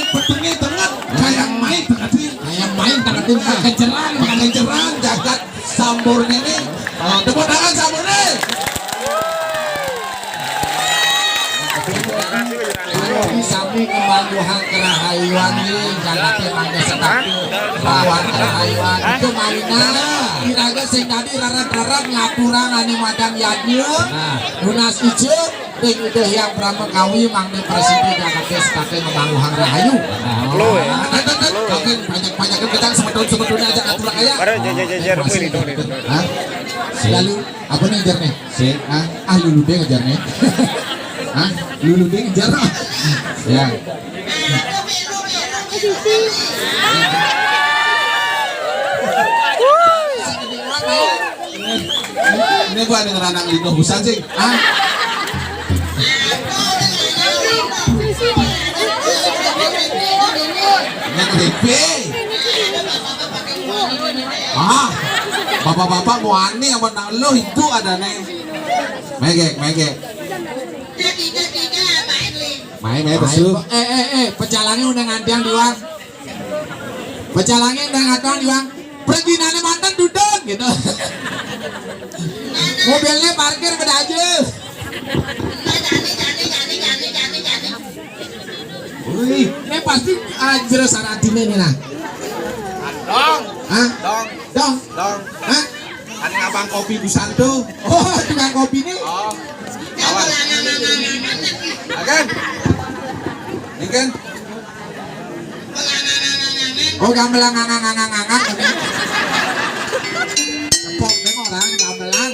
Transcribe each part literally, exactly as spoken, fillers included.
Petengé tenget, kayak main tenget sih. Kayak main tenget sih, kekejeran, kekejeran jagat Sambur ini. Oh, tepuk tangan Sambur nih. Sami ngembangguhang kerahayuan nih, jagaté mangga setatu. Bawang kerahayuan itu maina. Iraga sing tadi rarat-rarat ngapurang ané madang yadnya. Nah, nunas ijo, ring Ida Hyang Pramakawi mangda prasida jagaté setatu ngembangguhang rahayu. Nah, banyak-banyak kita semeton-semetonnya aja aturang aja. Baru jajar-jajar. Hah? Lalu, apa nih, Jar, nih? Sik. Hah? Ah, lulu deh ngejar nih. Hah? Lulu deh ngejar. Ya. Ini gua ada ngeranang lino busan sih. Hah? Ini keripik. Ah, bapak-bapak mau aneh apa nak lo itu ada nih. Megek, megek. Main, main, pesu. Eh, eh, eh, pecalangnya udah ngantian di Wang. Pecalangnya udah ngantian di Wang. Pergi nane mantan duduk gitu. Mobilnya parkir beda aja. Wih, ini pasti anjir saratine nih nah. Dong. Hah? Dong. Dong. Dong. Hah? Kan ngabang kopi busan tuh. Oh, tukang kopi nih. Oh. Awas. Akan. Ini kan. Oh, gamelan ngangang-ngangang-ngangang. Cepok deh orang gamelan.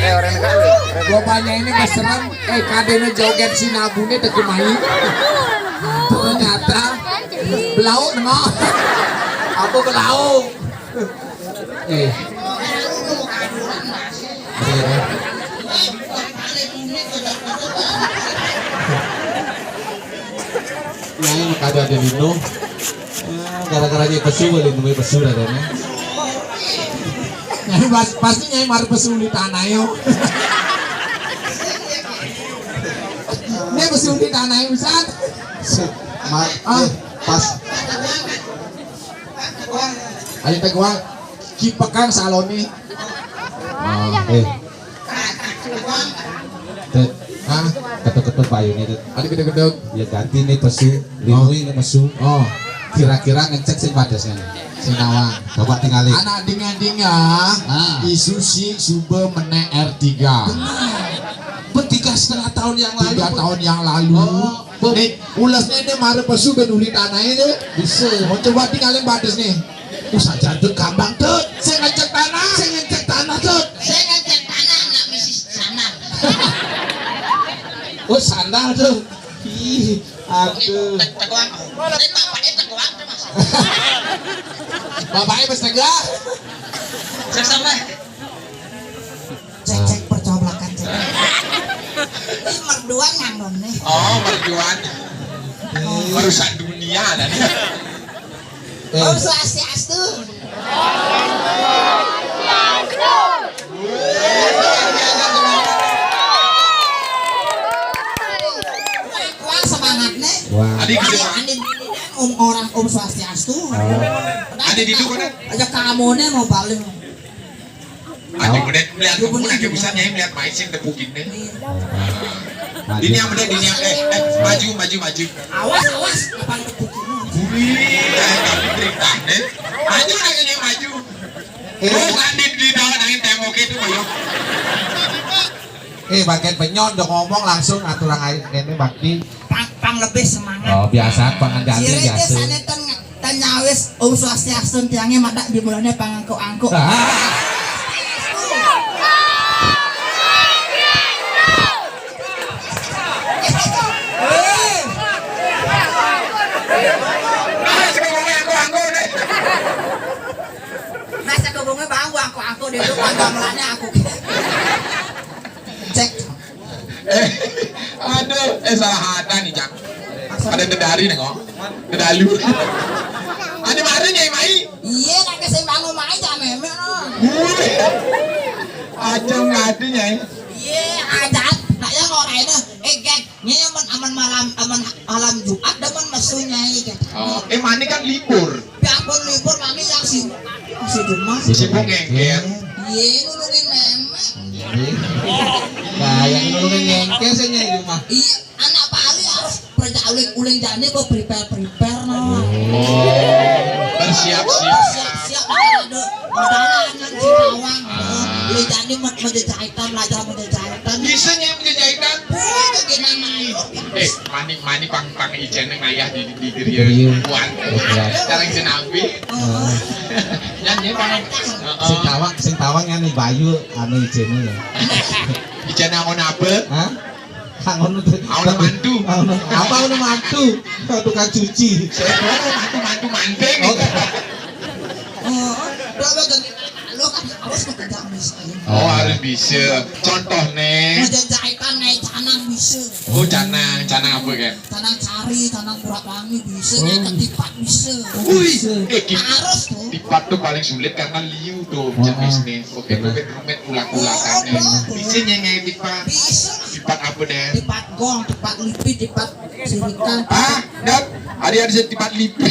Eh, orang dekat lu. Bapaknya ini keserem, eh, kadene joget sinabune teke mai. Ternyata belauk nengok. Apa belauk? Eh. Nyai kada ada lino. Ya, gara-gara nyai pesu, beli nemu pesu dah nih. Nyai pas, pasti nyai mar pesu di tanah yo. Ini pesu di tanah yo, Ustaz. Se-, ma-, ah, eh, pas. Ayo peguang. Ki pekang saloni. Ah, eh. Tet, ah, ketuk-ketuk payune, Tet. Ada ketuk-ketuk. Ya ganti nih pesu, liwi nih pesu. Oh. Kira-kira ngecek sing padasnya nih. Sing nawang. Coba tinggalin. Anak dinga-dinga, ah. Isuzu suba menek R tiga. Benar. Tiga setengah tahun yang lalu. Tiga tahun yang lalu. Oh. Nih, ulasnya ini mari pesu ben uli tanahnya deh. Bisa. Mau coba tinggalin batas nih. Usah jatuh gampang tuh. Saya ngecek tanah. Saya ngecek tanah tuh. Saya ngecek tanah nggak misi sandal. Oh, sandal tuh. Ih, aduh. Teguang. Saya bapaknya teguang tuh, Mas. Bapaknya pas tegak. Saya sampai. Cek, cek, percoblokan, cek. Ini merduan nganggon nih. Oh, merduan. Merusak dunia dah nih. Eh. Om Swastiastu. Wah, wah, semangat nih. Wah. Tadi gitu. Ada, ada, om orang Om Swastiastu. Oh. Ada di itu kan? Aja kamu nih mau balik. Kemudian melihat kamu lagi bisa nyai melihat main sing tepukin deh. Ini yang benar, ini yang, eh, eh, maju, maju, maju. Awas, awas, apa tepukin? Wih, ayo, kami cerita deh. Maju lagi, nyai, maju. Eh. Oh, kan di, di bawah nangin tembok itu, ayo. Eh, bagian penyon udah ngomong langsung aturan air ini bakti. Pang, pang lebih semangat. Oh, biasa pangan ganti. Sirih biasa. Sané ten, ten nyawis Om Swastiastu tiangnya madak di bulannya pangangkuk-angkuk. Ah. Nah, sekepunge bang, aku, aku dulu kan gamelannya aku. Cek. Eh, aduh, eh, salah ada nih, Cak. Ada tedari nih kok. Tedalu. Ada mana nih, Mai? Iya, nak kesing bangun mai, Cak, memang, no. Wih. Aja nggak ada, Nyai. Iya, ada. Nak yang orang ini, eh, geng, ini aman, aman malam, aman malam Jumat, demen mesu, Nyai, gitu. Oh, eh, mani kan libur. Biarpun libur, mami yang sibuk. Masih di rumah. Sibuk ngengker. Iya, nulungin memang. Iya. Nah, yang nulungin ngengker sih, Nyai, di rumah. Iya, anak Bali harus kerja uling-uling jani kok prepare-prepare, no. Oh, bersiap-siap. Siap-siap, aduh. Modalnya anak Singkawang. Ah. Uling jani mau, mau jahitan, belajar mau jahitan. Bisa, Nyai, mau jahitan? Wih, gimana? Eh, mani, mani pang, pang ijene ngayah di, di, di griya. Iya. Kuat. Kuat. Sekarang sinabi. Heeh. Yan, dia pang. Heeh. Sing tawang, sing tawang yang bayu, anu ijene ya. Ijene angon apa? Hah? Angon itu. Angon mantu. Angon apa, angon mantu? Tukang cuci. Saya mantu, mantu manting. Oh. Oh, udah, udah, ganti lo kan harus kerja, misalnya. Oh, harus bisa. Contohnya. Mau jahitan, naik canang bisa. Oh, canang. Canang apa, kan? Canang cari, canang kurak wangi bisa, oh, naik ketipak bisa. Wih, bisa. Eh, ki-, harus tuh. Tipat tuh paling sulit karena liu tuh, oh, jenisnya. Oke, benar. Rumit, rumit, ulak-ulakannya. Oh, betul. Bisa nyengei tipat. Bisa. Tipat apa, deh? Tipat gong, tipat lipi, tipat sirikan. Ah, dan ada yang bisa tipat lipi.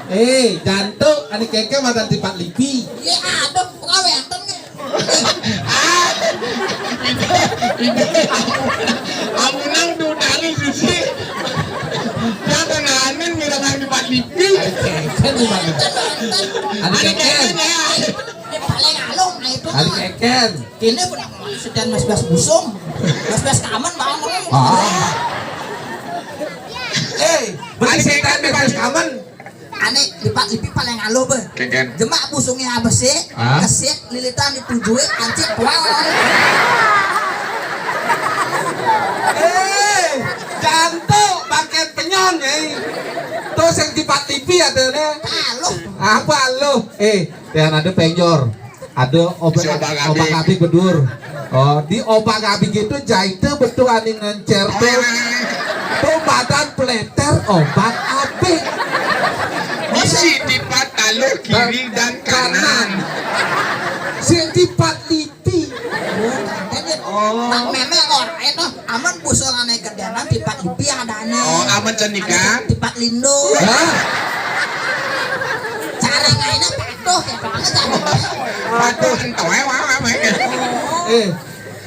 Eh, jantung, ada keke makan tipat lipi. Iya, ada, pegawai enten nih. Ah, itu, itu, amunang tuh dari sisi. Dia tenganin, mirang di tempat lipi. Ada keke tuh, Bang. Ada keke. Ini paling alung, nah itu. Ada keke. Ini pun aku sedang mas-mas busung. Mas-mas kamen, Bang. Ah. Eh, beli setan, mas-mas kamen. Ane, lipat lipi paling aluh, be. Kengken. Jemak busungnya apa sih? Hah? Kesit, lilitan ditujuin, ancik, kual. Eh, jantung, pakai penyon, eh. Terus yang lipat lipi ada, ne? Aluh. Apa aluh? Eh, yang ada penjor. Ada obak, si obak abik. Obak abik bedur. Oh, di obak abik itu jaite betul aning ngencer tuh. Tuh badan peleter obak abik. Isi tipat taluh kiri dan kanan. Si tipat lipi. Oh. Nak memang orang itu aman busung ane gedenan tipat lipi adane. Oh, aman cenika. Tipat lindo. Hah? Cara mainnya patuh ya banget. Patuh entoe, wah, wah, wah. Eh,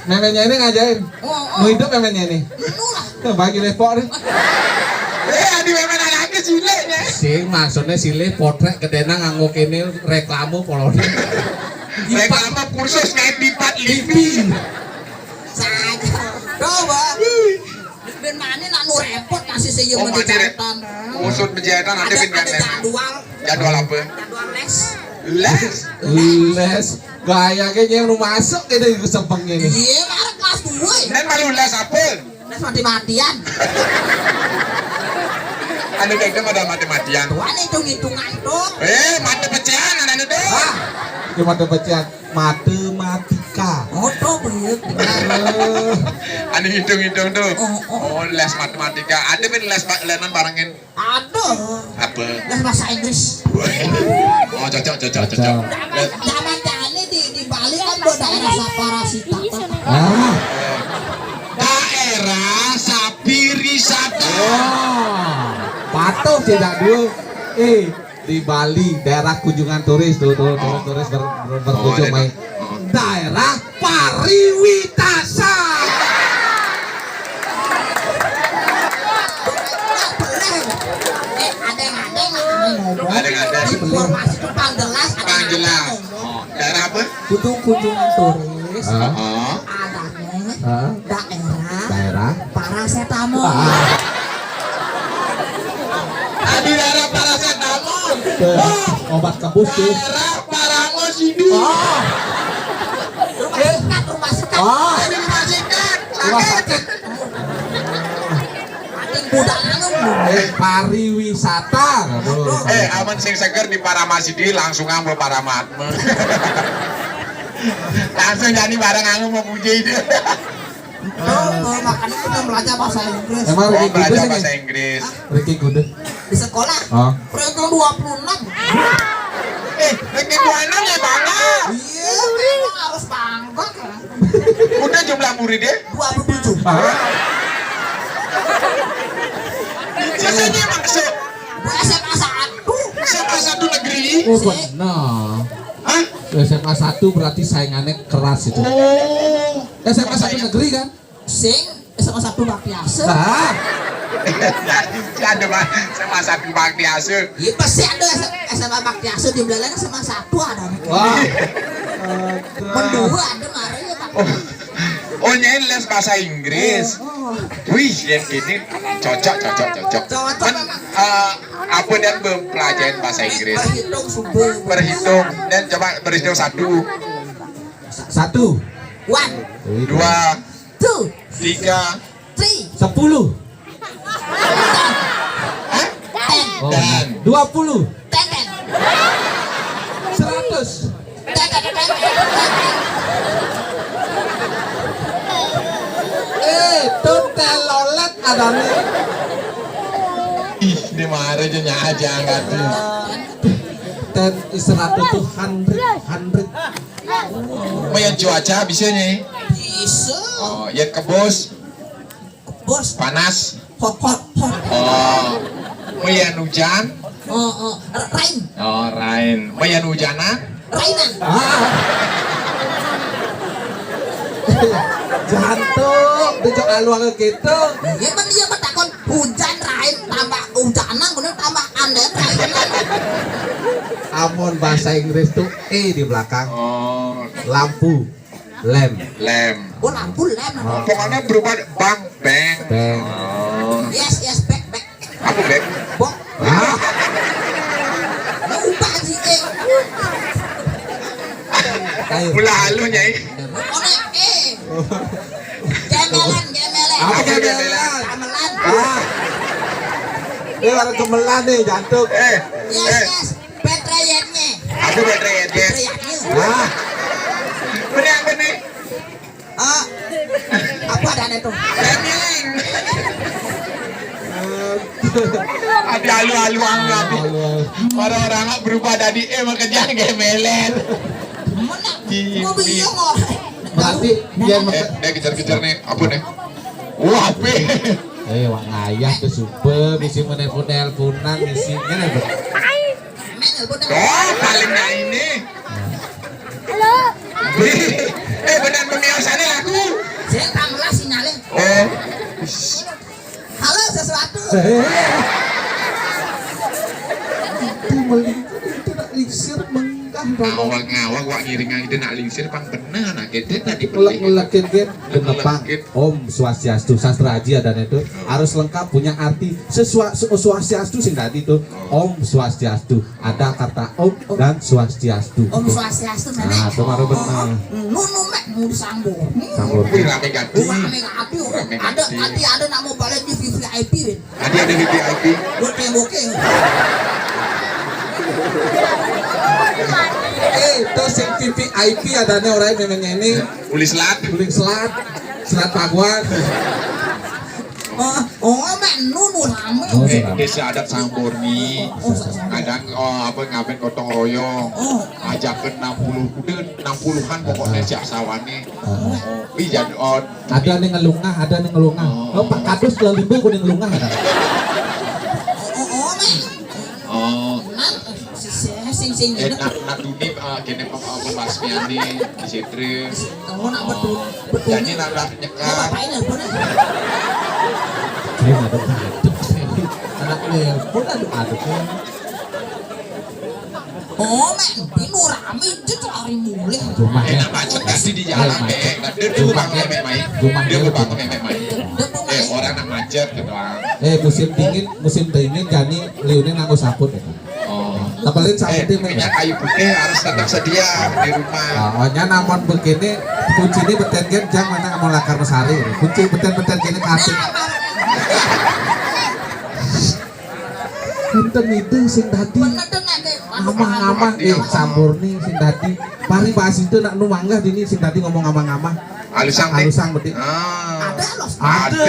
memenya ini ngajain. Oh, oh. Mau hidup memenya ini. Anu lah. Tuh, bagi lepok nih. Eh, adi memen anaknya silenya. Sing, maksudnya silih potret gedena nganggo kene reklame polone. Reklame kursus ngait tipat lipi. Saja. Coba. Ben mane nak nu repot kasih saya. Oh, mane menjahit. Repot. Usut menjahit, nanti ada, ben ada jadwal. Jadwal apa? Jadwal les. Les. Les. Gaya kayaknya yang lu masuk gitu, itu sempengnya nih. Iya, marek kelas dua ya. Nen malu les apa? Les mati-matian. Anu kayak ada mati-matian. Tuan hitung-hitungan tuh. Eh, mati pecahan ada tuh. Ah, itu mati pecahan. Matematika. Oh, tuh, bener. Anu hitung-hitung tuh. Oh, oh. Oh, les matematika. Ada ben les ba-, lenan barengin. Aduh. Apa? Les bahasa Inggris. Oh, cocok, cocok, cocok. Zaman, zaman jani di, di Bali kan ada daerah Saparasita. Ah. Daerah Sapirisata. Wah, patuh tidak dua. Eh, Di Bali, daerah kunjungan turis tuh, tuh, tuh, turis ber- ber- berkunjung, oh, ada main. Daerah pariwisata. Eh, ada yang ada yang ngomong. Ada yang ada. Informasi itu pang jelas, ada yang ada yang ngomong. Oh, daerah apa? Kudu kunjungan turis. Heeh. Adanya daerah parasetamol. Ah. Aduh, daerah parasetamol. Tuh, obat kebus tuh. Daerah paramos ini. Oh. Rumah sekat, rumah sekat. Oh. Aduh, rumah sekat. Rumah sakit. Aduh, budak anu. Eh, pariwisata. Aduh. Eh, amun sing seger di Paramasidi, langsung ambo Paramatma. Langsung jadi barang anu memuji itu. Oh, oh, makanya kita belajar bahasa Inggris. Emang Ricky Gudeg belajar bahasa Inggris. Ricky Gudeg. Di sekolah. Oh. Ranking dua puluh enam. Eh, ranking dua puluh enam ya bangga. Iya, memang harus bangga kan. Udah jumlah muridnya? Dua puluh tujuh. Ah. Biasanya masuk. Gua S M A satu. S M A satu negeri. Oh, benar. Hah? S M A satu berarti saingannya keras itu. Oh. S M A satu negeri kan? Sing S M A satu bakti asa. Nah. Ada, Pak. S M A satu bakti asa. Iya, pasti ada S M A bakti asa di belakang S M A satu ada. Wah. Mendua ada marah ya, Pak. Oh. Oh, nyai les bahasa Inggris. Oh, oh. Wih, yang ini cocok, cocok, cocok. Cocok. Kan, eh, apa dan pelajaran bahasa Inggris? Berhitung subuh. Berhitung. Dan coba berhitung satu. Satu. One. Dua. Two. Tiga. Three. Sepuluh. Hah? Ten. Oh, dan dua puluh. Ten, ten. Seratus. Ten, ten, ten, ten. Eh, itu telolet adanya. Ih, dia marah aja nyaja angkat. Ten is seratus tuh hundred, hundred. Mayan cuaca bisa nih. Bisa. Oh, ya kebus. Bos. Panas. Hot, hot, hot. Oh. Mayan hujan. Oh, oh. R- rain. Oh, rain. Mayan hujanan. Rainan. Ah. Jantung, becok aluang gitu. Iya, kan dia bertakon hujan, rain, tambah hujanan, kemudian tambah anden, rainan. Amun bahasa Inggris tuh E di belakang. Oh. Lampu. Lem. Lem. Oh, lampu lem. Oh. Pokoknya berubah bang, beng. Beng. Oh. Yes, yes, back, back. Apa, back? Bok. Hah? Lu ubah sih, eh. Ayo. Mula halu, Nyai. Oh, nek, eh. Gemelan, gemelan. Apa gemelan? Gamelan. Ah. Ini orang gemelan nih, jantung. Eh, yes, eh. Yes. Petrayetnya. Aku petrayetnya. Petrayetnya. Wah. Bener apa nih? Ah, apa adanya tuh? Gambling. Ada alu-alu anu. Orang-orang berubah dari eh makan jangan gemelan. Mana? Mau bingung orang. Berarti dia eh, dia kejar-kejar nih, apa nih? Wah, apa? Eh, wak ngayah tuh super, bisi menelpon-nelponan, bisi ngene, Bro. Oh, paling ini. Halo. Eh, benar pemiasannya lagu. Saya tak melas sinyalnya. Oh. Halo, sesuatu. Eh. Itu melingkar, itu nak lingsir menggah, Bang. Ngawak-ngawak, wak ngiringan itu nak lingsir, pang bener, nah, gitu tadi. Ngelak-ngelakin, kan? Bener, Bang. Ngelak-ngelakin. Om Swastiastu, sastra aji adanya itu. Harus lengkap, punya arti. Sesua-, su-, Swastiastu sing tadi tuh. Oh. Om Swastiastu. Ada kata Om dan Swastiastu. Om Swastiastu, Nenek. Nah, itu baru benar. Nunu mek mau disambung. Sambung. Wih, rame ganti. Rame ganti. Rame ganti. Ada, nanti ada nama balik di V V I P, Win. Tadi ada V V I P. Buat tembokin. Eh, terus yang V V I P adanya orang memang ini. Uli Selat. Uli Selat. Selat Paguan. Oh, oh, mek nunu rame. Oh, eh, rame. Desa adat Sambor nih. Oh, Sambor. Kadang, oh, apa, ngamen gotong royong. Oh. Ajakan enam puluh, udah enam puluhan pokoknya siap sawane. Oh. Oh, ih, jadi on. Ada nih ngelungah, ada nih ngelungah. Oh. Oh, Pak Kadus kalau limbo kuning ngelungah ada. Oh, oh, oh, mek. Oh. Nah. Sing sing Eh, ini. Nak nak tuni, eh, kene pem- eh, pembasmiane di Sidre. Oh, nak betul. Betul. Jadi nak nak nyekat. Bapaknya nelpon. Dia ngadep-ngadep. Anak nelpon, aduh, aduh. Oh, mek, ini rame itu tuh hari mulai. Rumah Eh, ya. Nak macet kasih di jalan, Macet. Mek. Dia Rumah berbangun ya. Mek, Mai. Rumah Dia ya. Berbangun, Mek, Mai. Dia Eh, bermain. Orang nak macet gitu, ah. Eh, musim dingin, musim dingin jani liune nganggo saput ya. Oh. Tepelin Eh, sapute, Mek. Minyak kayu putih harus tetap sedia di rumah. Oh, nya namun begini, kuncine beten gen jang mana mau lakar mesari. Kunci beten-beten gini kasih. Enten itu sing dadi. Bener tuh, Nek. Amah-amah, eh, campur nih sing dadi. Mari bahas itu nak nu manggah dini sing dadi ngomong amah-amah. Alusang, Nek. Alusang, betik. Ah. Ada, Los. Ada. Ada.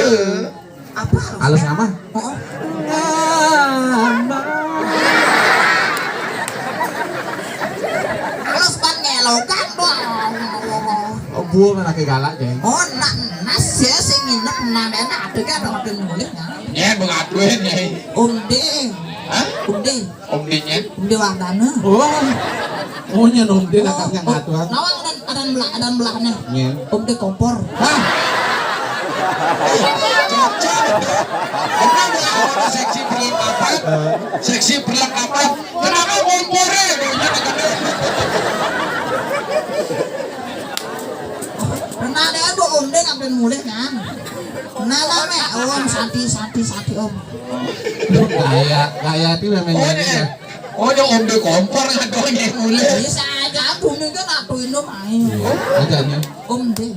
Apa? Alus amah. Oh. Amah. Alus pan ngelokan doang. Oh, buah mana ke galak, Jeng? Oh, nak nas ya sing nginep nang dene ada kan ada mulih ya. Ya, mengakuin ya. Omde. Hah? Omde. Omde nya. Omde Wardana. Oh. Oh, nya omde nak Oh, yang oh, ngatur. Nawang dan adan belah adan belahnya. Iya. Omde kompor. Hah? Cocok. Kenapa seksi perlengkapan? Seksi perlengkapan. Kenapa kompornya? Pernah ada bu omde ngambil mulih kan? Nah lah mek, om sati sati sati om. Gaya, gaya itu memang Oh, nyanyi ya. Oh, yang omde kompor ngadonya mulih. Bisa aja bumi kan aku minum air. Iya, aja nih. Omde.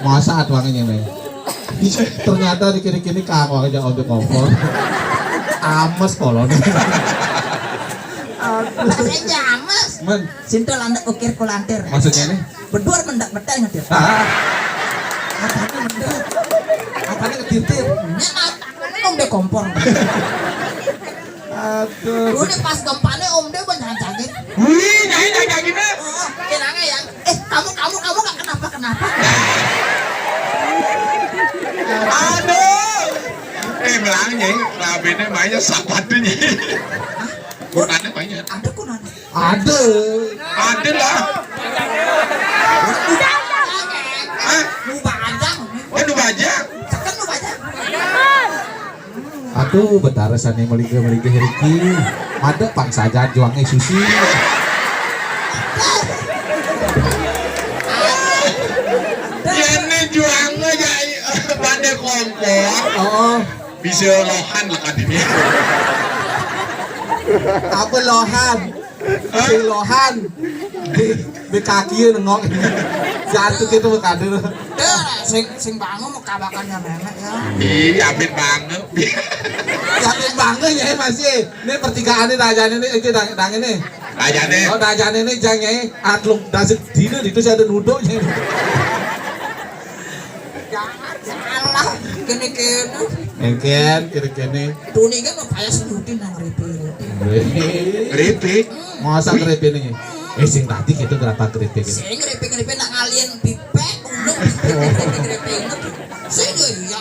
Masa atuannya nih. Ternyata di kiri-kiri kamu aja omde kompor. Ames kolon. Bahasanya ames. Men, Sinto landak ukir kulantir. Maksudnya nih? Bedur mendak betai ngetir. Ah. Apanya bedur? Apanya ngetir? Ini mau omde kompor. Aduh. Udah pas gempane omde banyak jagit. Wih, nyai nyai kayak gini. Oh, kenapa ya? Eh, kamu kamu kamu nggak kenapa-kenapa? Aduh. Eh, belang nyai, rabene banyak sapatunya. Bukannya banyak. Ada kunana. Ada. Ada lah. Hah? Lu bajang. Oh, lu bajang. Tekan lu bajang. Aduh, betara sane melinggih-melinggih riki. Made pang sajan juange susi. Yene juange ya pada kompor. Oh. Bisa lohan lah kan ini. Apa lohan? Sing lohan. Di, di kaki nengok. Jatuh gitu kada. Dah, sing sing bangun mau kabakannya nenek ya. Iya, amin banget. Yakin banget ya masih. Ini pertigaannya rajanya nih, ini dang dang ini. Rajane. Oh, rajane nih jang ya. Atlung dasik dina itu saya ada nuduk ya. Jangan salah. Kene-kene. Engken kene-kene. Tuni kan mau payah sebutin nang ripi-ripi. Ripi? Masa ripi nih? Eh, sing tadi kita berapa ripi gitu? Sing ripi-ripi nak ngalian pipek, unduk pipek ripi-ripi. Sing ya iya.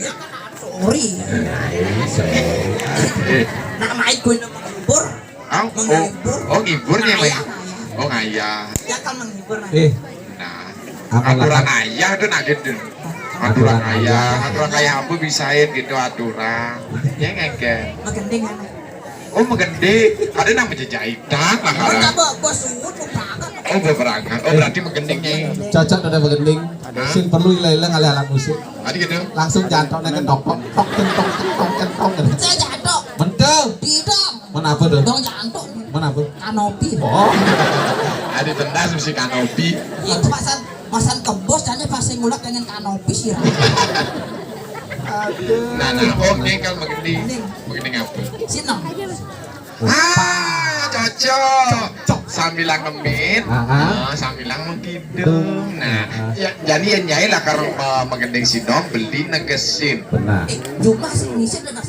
Ya kan sorry. Nah, sorry. Nak main gue nama ngibur. Ah, oh, Menghibur. Oh, ngibur nih, Mai. Ngayah, ngayah. Oh, ngayah. Ya kan menghibur nah. Eh, Nah, apa aturan lah? Ayah tuh nak gitu. Aturan Aturan ayah, ayah. Aturan ayah apa bisain gitu aturan. Ya ngeke. Magending kan? Oh, magending. Ada nang menjejahitan lah Kita kalau. Bawa bos suwut mau berangkat. Oh, mau berangkat. Oh, berarti magendingnya. Cocok ada magending. Hah? Sing perlu ilang-ilang alih alat musik. Tadi gitu. Langsung jantoknya ke tokpok. Tok, tok, tok, tok, tok, tok. Saya jatuh. Mentel. Tidak. Mana apa tuh? Dong jantung. Mana apa? Kanopi. Oh. Ada tendas mesti kanopi. Itu pasal pasal kebos jadi pasti ngulak dengan kanopi sih. Aduh. Nah, nah, oh, ini kalau begini. Begini ngapa? Sini. Ah, cocok. Sambil ngemit, ah, ah. Ah, sambil mengkidung. Nah, ah. Ya, jadi yang nyai lah kalau eh, menggending sidong beli negesin. Benar. Eh, cuma sih ngisi dengan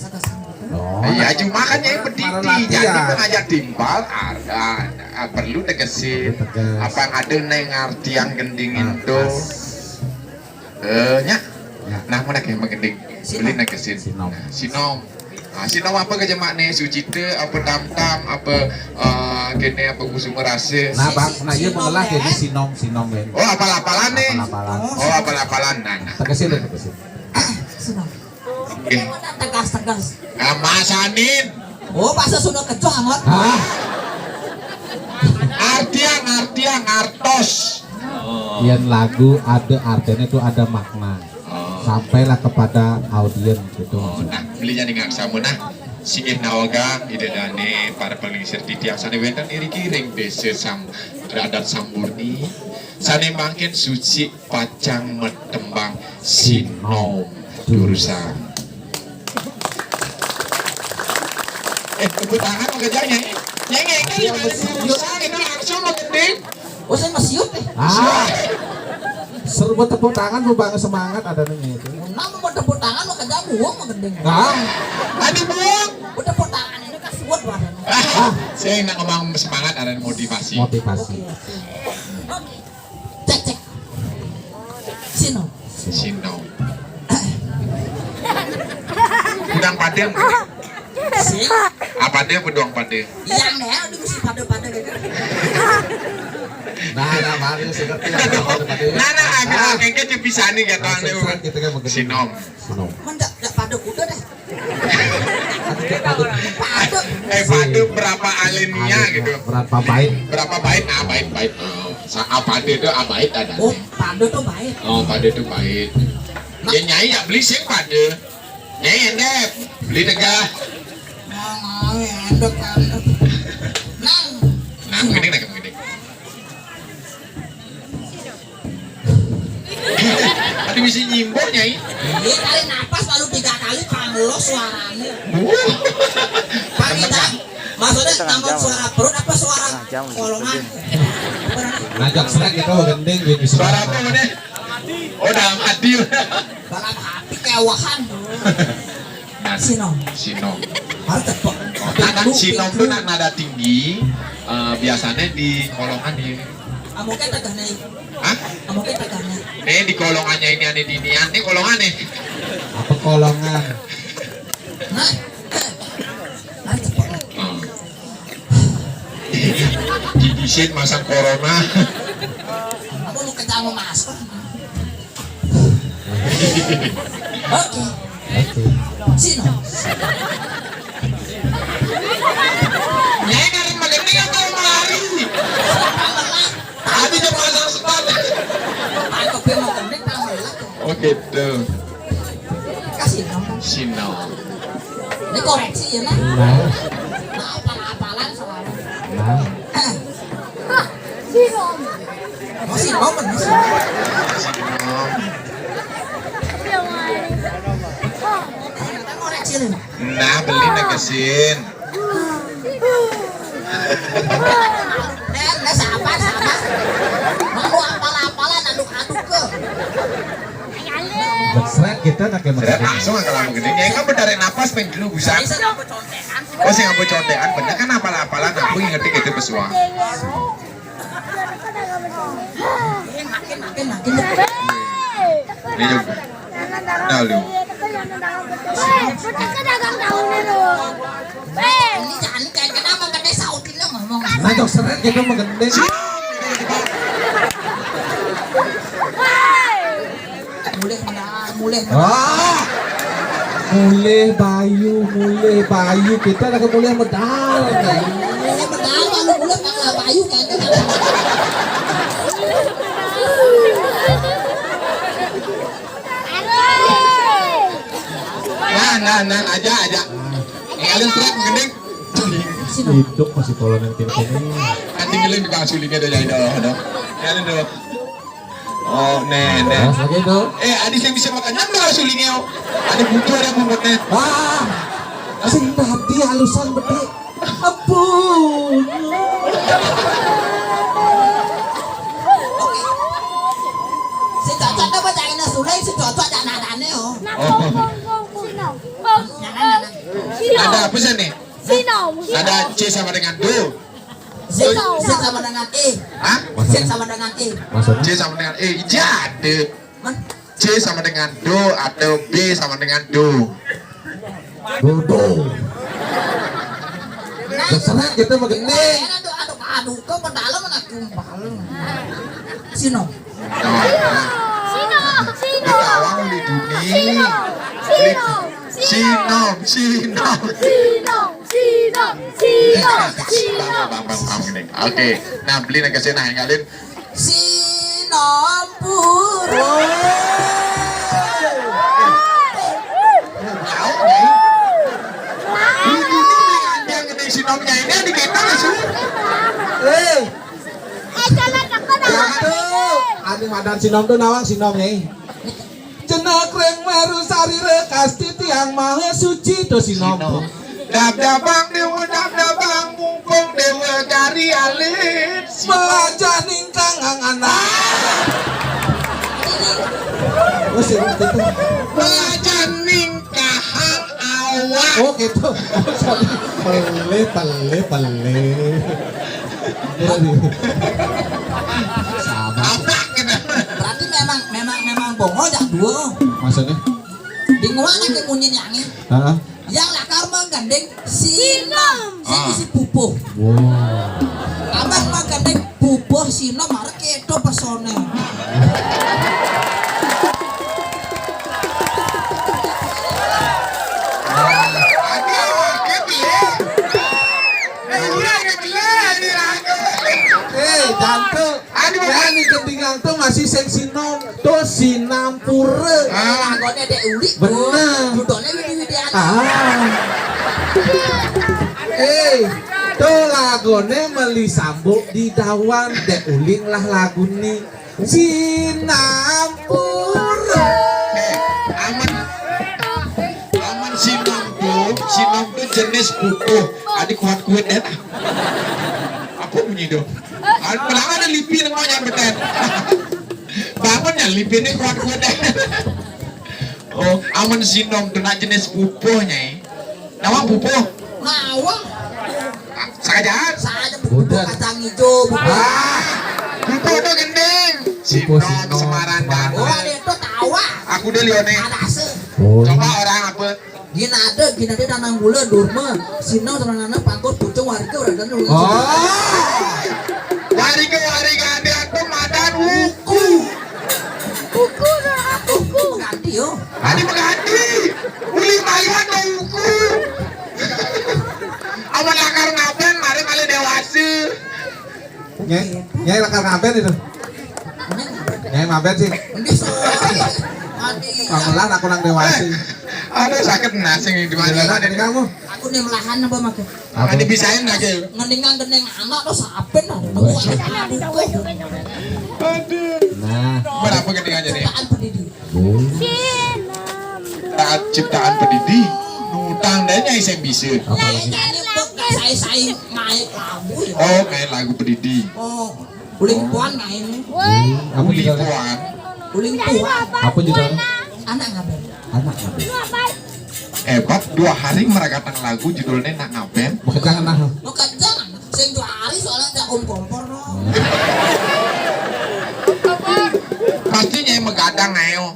Oh, iya, nah, cuma kan nyai pedidi, marah jadi latihan. Pengajak timpal ada, ada, ah, perlu tegesin. Tegas. Apa yang ada neng artian gending Ah, itu? Pas. Eh, nya. Ya. Nah, mana kayak menggending? Sinom. Beli negesin. Sinom. Nah, sinom. Ah, Sinom apa ke jemak ni? Sucita, apa Tamtam, apa, ah, kene apa Kusuma Rasa? Nah, bang, nah, iya mengelah jadi Sinom, Sinom, ya. Oh, apal-apalan ni. Apal-apalan. Oh, apal-apalan. Nah, nah. Tegesin deh, tegesin. Sinom. Eh. Tegas, tegas. Ah, masanin. Oh, bahasa Sunda kecoh amat. Hah? Artian, artian, artos. Yang lagu ada artinya itu ada makna. Oh. Sampailah kepada audiens gitu. Oh, nah, beli jadi ngak sama nah. Singgih nawaga, ida dane para penglingsir titiang sane wenten iri kiring desa sam radat Samburni. Sane mangkin suci pacang metembang Sinom Durusan. Eh, tepuk tangan maka jangan nyanyi. Nyanyi kan di mana Durusan itu langsung mau gede. Oh, saya masih yuk eh. Ah. Seru buat tepuk tangan, bu, banget semangat ada nih itu. Kenapa mau tepuk tangan mau kerja buang mau gending? Ah. Ada buang. Mau tepuk tangan ini kan suat warnanya. Ah, saya nak ngomong semangat ada motivasi. Motivasi. Oke, oke. Oke. Cek, cek. Sino. Sino. Udang padang. Sing. Apa dia beduang pada? Yang deh, aduh mesti pada-pada gitu. Nah, nah, baru saya ngerti lah, pada-pada. Nah, nah, agak kayaknya bisa nih kata anu. Kita kan begitu. Sinom. Sinom. Mendak, dak pada kuda deh. Pada. Eh, pada berapa alinea gitu? Berapa bait? Berapa bait? Ah, bait, bait. Oh, sa-, apa dia itu? Ah, bait ada. Oh, pada tuh bait. Oh, pada tuh bait. Ya, nyai ya beli sing pada. Nyai endep, beli tegah. Nah, nah, endep, endep. Nah. Nah, begini, nah, begini. Tadi bisa nyimbo, Nyai. Iya, tarik napas lalu tiga kali, panglos suaranya. Wuh. Pak Bintang, maksudnya namun suara perut apa suara kolongan? Ngajak srek itu gending, gitu. Suara apa, mana? Oh, dalam hati. Dalam hati kewahan. Nah, Sinom. Sinom. Harus cepet. Oh, nah, nah, Sinom tuh nak nada tinggi, eh, biasanya di kolongan di. Amoke tegane. Hah? Amoke tegane. Nih di kolongannya ini ane dinian, nih kolongan nih. Apa kolongan? Nah. Harus cepet. Hmm. Didisin masang corona. Aku mau kerja sama masker. Oke. Oke. Sino. Nyai ngarep magending apa mari? Tadi dia pasang sepatu. Aku pe mau gending, tak melak. Oh gitu. Kasih nomor. Sino. Ini koreksi ya, nah. Nah. Nah, apal-apalan soalnya. Nah. Sino. Oh, Sinom, bener, Sinom. Sinom. Nah, beli negesin. Nah, nah, sabar, sabar. Mau apal-apalan, aduk-aduk ke. Srek kita nak yang srek langsung kalau begini. Ya kan bedarin napas pengen dulu bisa. Oh, sing aku contekan bener kan apal-apalan aku ngerti gitu pesuang. Ini juga. Nah, lu. Ini jangan kayak kenapa gede sautin lo ngomong. Nah, jok seret gitu menggede. Mulih medar, mulih medar. Wah. Mulih bayu, mulih bayu. Kita lagi mulih medar. Mulih medar, lalu mulih panglah bayu kan. Nah, nah, nah, aja, aja. Kalian teriak gending. Hidup masih kolonel tim ini. Nanti ngiling di bang sulingnya ada jadi dah, dah. Kalian dulu. Oh, nih, nih. Nah, lagi itu. Eh, adi saya bisa makan nyam lah sulingnya. Ada butuh ada bungkutnya. Ah, sing tadi halusan beti. Ampun. Oke. Si Cocok apa cahina sulai, si Cocok aja nadane, oh. Nah, kong, kong, kong, kong, kong. Jangan, jangan. Ada apa sih nih? Sino. Ada C sama dengan do. Z, Z sama dengan E. Hah? Z sama dengan E. Maksudnya? C sama dengan E. Iya, ada. Mana? C sama dengan do atau B sama dengan do. Bodoh. Terserah kita mah gending. Aduh, aduh, aduh, kau pedalem anak kumpal. Sino. Sino, Sino. Bang, bang, bang, bang, gini. Oke. Nah, beli nak kasih nah ngalin. Sinampura. Tahu, Nyai? Lu dulu nih, anjing gede sinomnya ini di kita, Su. Eh. Eh, jalan aku dah. Jangan tuh. Anu madan sinom tuh nawang sinom, Nyai. Jenek ring meru sarira kasti tiang maha suci tuh sinom. Sinom. Dab-dabang dewa, dab-dabang mumpung dewa kari alit. Belajar ningkang angan. Wes ya, gitu. Belajar ningkahang awak. Oh, gitu. Sorry. Pele, pele, pele. Sabar. Apa gitu? Berarti memang, memang, memang bongo jak dua. Maksudnya? Di nguana ke munyin yangi. Heeh. Yang lakar mah gandeng sinom. Sing isi pupuh. Wow. Aman mah gandeng pupuh sinom, marek keto pesone. Eh, jantung. Aduh, ya, nih gendingan tuh masih sing sinom, tuh sinampura. Ah. Lagone Dek Uli. Bener. Judulnya widi-widi aja. Ah. Eh, tuh lagone meli sambuk di dawan, Dek Uli lah lagu nih. Sinampura. Eh, aman. Aman sinom tuh, sinom tuh jenis pupuh. Adik kuat-kuat deh. Apa bunyi dong? Padahal ada lipi nang mau nyambetan. Bangun ya lipi ini kuat-kuat deh. Oh, aman sinom tuh nak jenis pupuh, Nyai. Nawang pupuh. Nawang. Sakajaan. Saja pupuh kacang hijau, pupuh. Ah, pupuh tuh gending. Pupuh sinom, sinom, Semarang. Oh, ada itu tawa. Aku deh Lione. Ada ase. Oh. Coba orang apa? Gina ada, gina ada danang gula, durma, sinau, seranana, pangkor, pucung, warga, warga, warga. Oh. Warga, warga ada aku madan wuku. Wuku, wuku. Ganti yo. Adi mengganti. Uli mayan no wuku. Awan lakar ngaben, mari mali dewasa. Nyai, nyai lakar ngaben itu. Nyai ngaben sih. Ini sorry. Adi. Pamelan aku nang dewasa. Ada sakit nasi di mana? Jalan ada kamu. Aku nih melahan apa makan? Apa? Adi bisain aja. Mendingan gendeng anak tuh sapin. Aduh. Nah. Berapa gendeng aja nih? Ciptaan pendidi. Taat ciptaan pendidi. Nutang dan nyai sing bisa. Apalagi? Saya-saya main lagu ya. Oh, main lagu pendidi. Oh, uling puan main. Apa judulnya? Uling puan. Uling puan. Apa judulnya? Anak ngaben. Anak ngaben. Hebat, dua hari meragatang lagu judulnya Nak Ngaben. Makejang nah. Makejang. Sing dua hari soalnya tak om kompor no. Pastinya yang megadang ayo.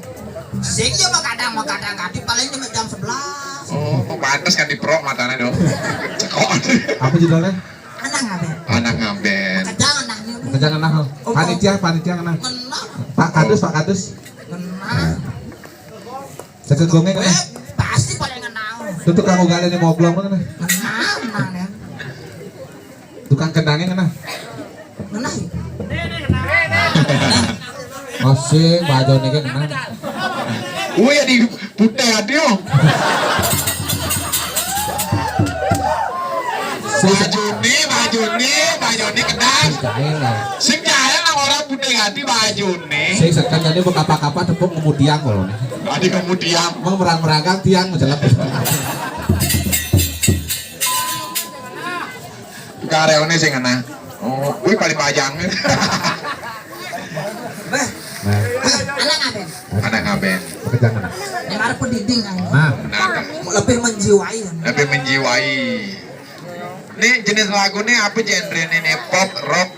Sing ya megadang, megadang kaki paling cuma jam sebelas. Oh, kok pantas kan diprok matanya dong. Cekok. Apa judulnya? Anak ngaben. Anak ngaben. Makejang anaknya. Makejang nah. Panitia, panitia nah. Ngenah. Pak Kadus, Pak Kadus. Ngenah. Seket gongeng nah. Eh, pasti pada ngenah. Itu tukang ugalnya moblong mana? Ngenah, ngenah ya. Tukang kendangnya ngenah. Ngenah. Masih bajone kan ngenah. Wih, di Putih Adio. Bajone, bajone, bajone kedang. Sing kaya nang orang Putih Adi bajone. Sing sekan tadi berkapa-kapa tepuk ngemudiang kalau nih. Adi ngemudiang. Mau merang-merangkang tiang mencelep. Karyawane sing ana. Oh, kuwi paling pajang. Nah. Anak ngaben. Anak ngaben. Pekerjaan anak. Yang arep pendiding kan. Nah. Nah, lebih menjiwai kan. Lebih menjiwai. Ini jenis lagu nih apa genre ini? Pop, rock,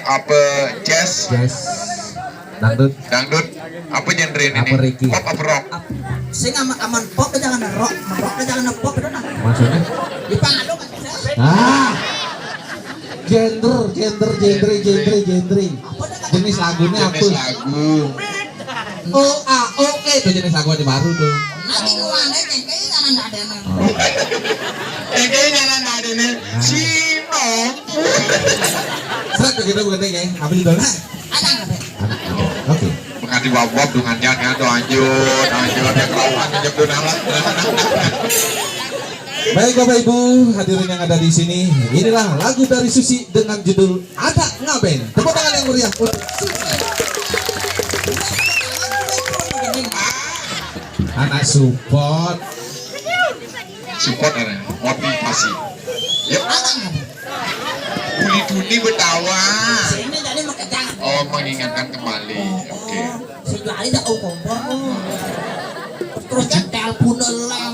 apa jazz? Jazz. Dangdut. Dangdut. Apa genre ini? Apa reggae? Pop apa rock? Apa? Sing aman, aman pop aja, jangan rock, rock aja jangan pop itu nah. Maksudnya? Di panggung kan bisa. Ah. Genre, genre, genre, genre, genre. Apa dah? Jenis lagunya apa? Jenis lagu. O A O E itu jenis lagu yang baru tuh. Nanti gua aneh kayak kayak nggak ada. Kayak kayak nggak ada nih. Si Mom. Seret begitu bukan ya? Apa judulnya? Ada nggak? Ada. Oke. Menganti wab-wab dengan jangan tuh anjur, anjur, ya, kelawan, anjur, tuh, nama. Baik Bapak Ibu, hadirin yang ada di sini, inilah lagu dari Susi dengan judul Anak Ngaben. Tepuk tangan yang meriah untuk Susi. Anak support. Support, anak motivasi. Yuk. Anak ngaben. Uli Tuni Betawa. Sini tadi mau kejang. Oh, mengingatkan kembali. Oke. Si jual aja, oh, kompor. Terus kan telepon lah.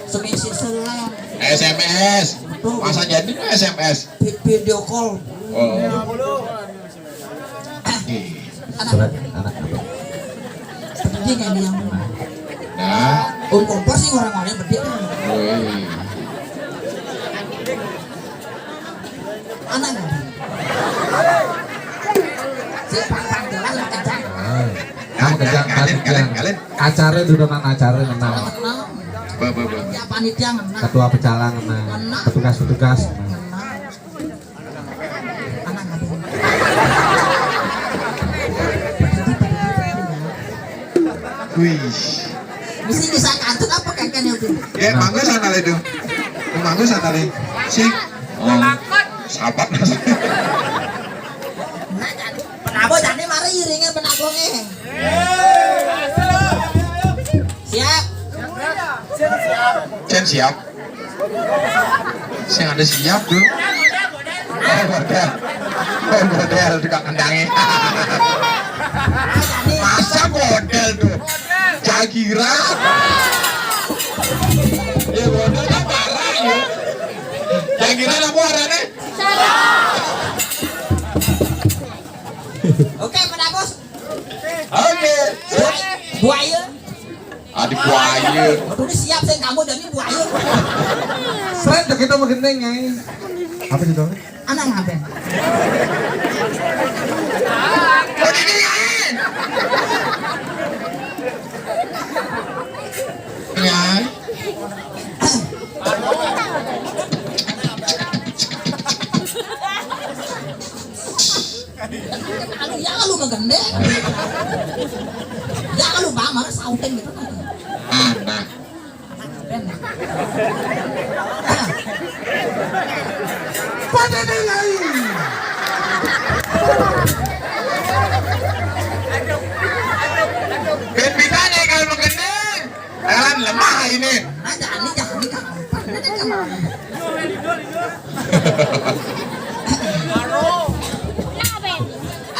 Semisi selang. S M S. Masa jadi tuh S M S. Video call. Oh. Anak. Surat anak apa? Penting kan yang. Nah. Oh, kompor sih orang-orang penting. Woi. Anak nggak? Si pang-pang jelas lah, kencang. Ah. Nah, kejang, kalian, kalian, kalian. Acara dudonan acara ngenah. Ngenah. Be, be, be. Ya, panitia ngenah. Ketua pecalang ngenah. Ngenah. Petugas-petugas ngenah. Ngenah. Anak nggak? Wih. Mesti bisa kantun apa kagak nih, Bun? Ya, mangga sana itu. Mangga sana nih. Si. Oh. Sahabat. Nah, jadi penabo jadi mari iringnya penabongnya. Siap. Cen siap. Sing ada siap tuh. Oh, model. Oh, model juga kendangnya. Masa model tuh? Jagira. Ya model kan parah ya. Jagira apa warnanya? Oke, Pak Agus. Oke. Buaya. Adik buaya. Waduh, ini siap saya kamu jadi buaya. Seret deh kita mau gendeng, Nyai. Apa judulnya? Anak ngaben. Oh, ini, Nyai. Nyai. Lalu ya lu ngegendeng. Ya lu bang, malah sautin gitu kan. Anak. Pada dengan. Ben pitane kalau menggendeng. Jalan lemah ini. Nah, jangan nih, jangan nih, Kak.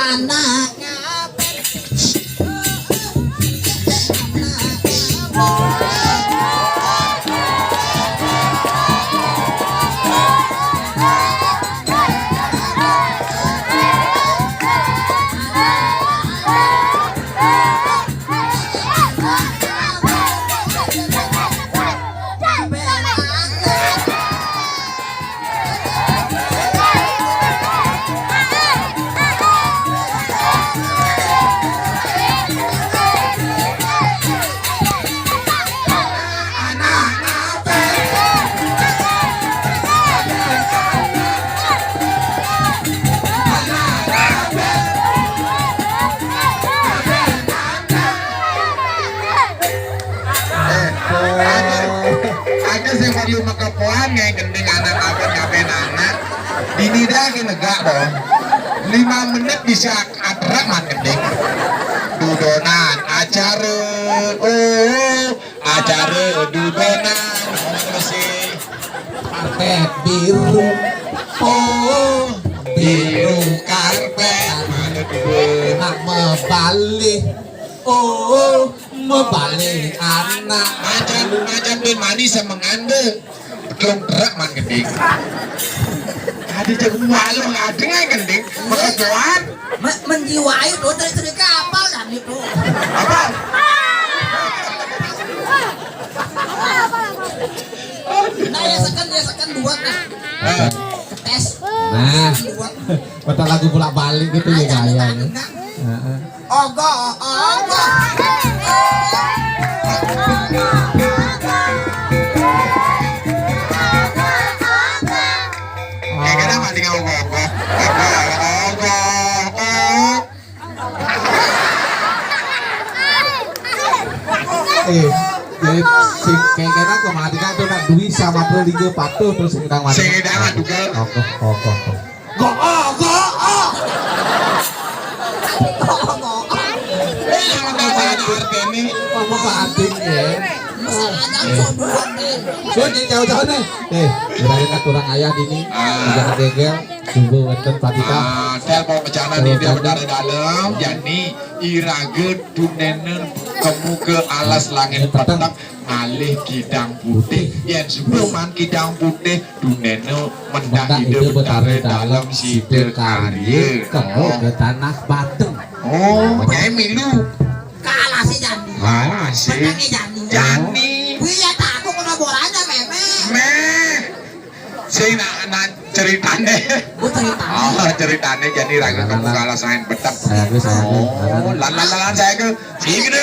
Anak ngaben. Ada, ada sing perlu mekepoan nggak gending anak apa ngapain anak. Dini dah ke negak dong. Lima menit bisa atrak man gending. Dudonan acara, oh, acara dudonan. Terus sih. Karpet biru. Oh, biru karpet. Nak mebalik. Oh, mebalik anak. Macam, macam bin manis sama ngande. Belum terak man gending. Ada jago malu ngadeng aja gending. Mekepoan. Me- menjiwai tuh dari segi kapal kan itu. Apa? Sekan buat nah. Tes. Nah, buat. Pada lagu bolak-balik gitu ya gaya ya. Heeh. Ogo, ogo. Kayak kadang mati nggak ogo-ogo. Ogo, ogo, ogo. Eh, jadi sing kayak kena kemarin kan tuh nak Dwi sama Prilingga patuh terus sing kena mati. Sing kena mati, kan? Oke, oke, oke. Go, oh, go, oh. Eh, kalau nggak ada artinya. Apa Pak Ating ya? Gue jadi jauh-jauh nih. Eh, berarti kurang ayah ini. Ah. Jangan gegel. Coba wonten Pak Tita. Ah, saya mau bencana nih dia berdarah dalam. Jadi iraga tunene kemu ke alas langit peteng ngalih kidang putih. Yen subuh man kidang putih tunene mendak ide betara dalam sida karya. Kemu ke tanah bateng. Oh, nyai milu. Kalah si Jani. Kalah si Jani. Jani. Wih, ya tak aku kena bolanya, Meme. Meh. Sing nak, nak ceritane. Gue cerita. Oh, ceritane jadi raga kamu kalah sain betek. Saya gue, saya gue. Oh, lan, lan, lan, lan, saya gue. Sing gede.